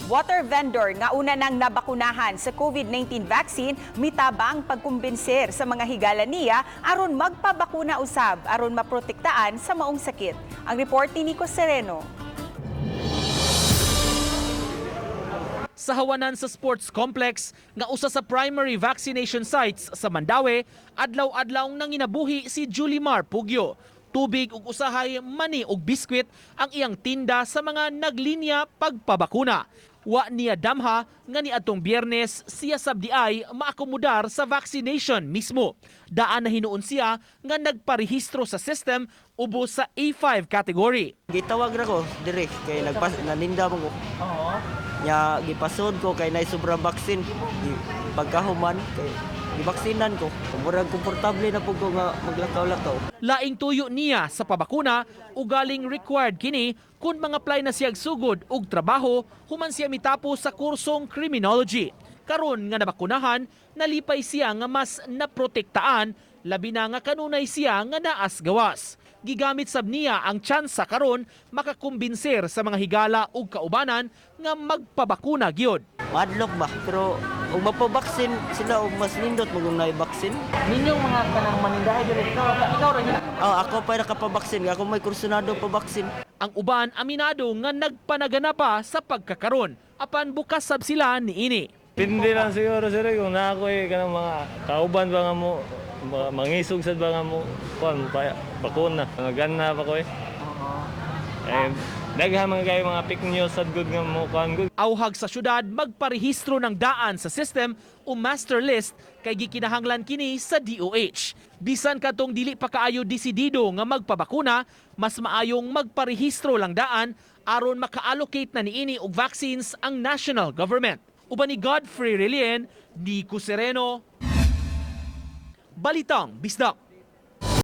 Water vendor nga una nang nabakunahan sa COVID-19 vaccine mitabang pagkumbinser sa mga higala niya aron magpabakuna usab aron maprotektaan sa maong sakit. Ang report ni Nico Sereno. Sa hawanan sa sports complex nga usa sa primary vaccination sites sa Mandaue, adlaw-adlaw nanginabuhi si Julimar Pugio. Tubig ug usahay mani ug biskwit ang iyang tinda sa mga naglinya pagpabakuna. Wa niya damha nga niadtong Biyernes siya sabdi ay maakomodar sa vaccination mismo. Daan na hinuon siya nga nagparehistro sa system ubos sa A5 category. Gitawag ra ko dire kay nagpas naninda mo ko. Nya gipasod ko kay nay sobrang vaccine. Pagkahuman kay gibaksinan ko. Murag komportable na pud ko nga maglakaw-lakaw. Laing tuyo niya sa pabakuna, ugaling required kini kung mga apply na siyag sugod og trabaho human siya mitapos sa kursong criminology. Karon nga nabakunahan, nalipay siya nga mas naprotektaan, labi na nga kanunay siya nga naas gawas. Gigamit sab niya ang tsansa karon makakumbinser sa mga higala ug kaubanan nga magpabakuna gyud. Madlok ba pero ug mapabaksin sila og mas nindot mo kung naay vaccine. Ninyong mga kanang manindahay diri, ikaw ra gyud? Oh, ako pa nakapabaksin, ako may kursunado pa baksin. Ang uban aminado nga nagpanagana pa sa pagkakaron apan bukas sab sila niini. Depende lang siguro, sir, kung na ako eh, kanang mga kauban ba nga mo, mangisog sad ba nga mo, kuan mo pa, bakuna. Mga gana pa ko eh. Eh, daghan mga kayo mga fake news sad good nga mo kuan good. Auhag sa syudad magparehistro ng daan sa system o master list kay gikinahanglan kini sa DOH. Bisan katong dili pa kaayo desidido nga magpabakuna, mas maayong magparehistro lang daan aron maka-allocate na niini og vaccines ang national government. Uban ni Godfrey Relien, Nico Sereno, Balitang Bisdak.